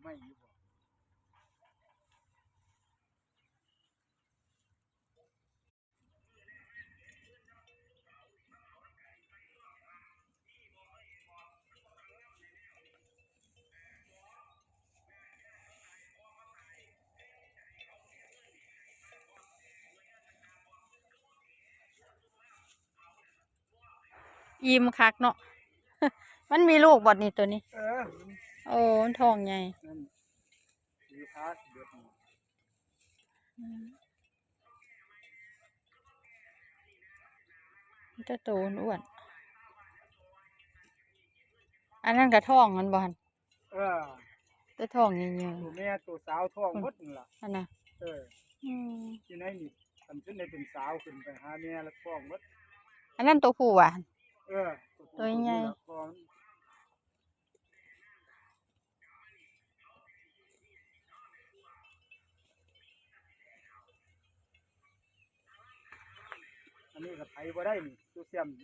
ໄມ້ຢູ່ບໍ່? ອີ່ມຄັກເນາະ. ມັນມີລູກບໍ່ນີ້ ໂຕນີ້? ເອີ ໂອ້ ມັນທ້ອງໃຫຍ່ ນັ້ນ ມີພາສເບິດນີ້ ອືມ ມີແຕ່ໂຕອ້ວນໆ. ອັນນັ້ນກະທ້ອງມັນບໍ່ຫັ້ນ? ເອີ ແຕ່ທ້ອງໃຫຍ່ໆ ໂຕແມ່ໂຕສາວທ້ອງ ອືມ ເບິດນັ້ນລະ ຫັ້ນນະ. ເອີ ອືມ ຢູ່ໃນນີ້ ຄັນເປັນໄດ້ເປັນສາວຂຶ້ນໄປຫາແມ່ລະທ້ອງເບິດ. ອັນນັ້ນໂຕຜູ້ຫວາ? ເອີ ໂຕໃຫຍ່ ອັນນີ້ກໍໄປບໍ່ໄດ້ນີ້ ໂຕແຊມ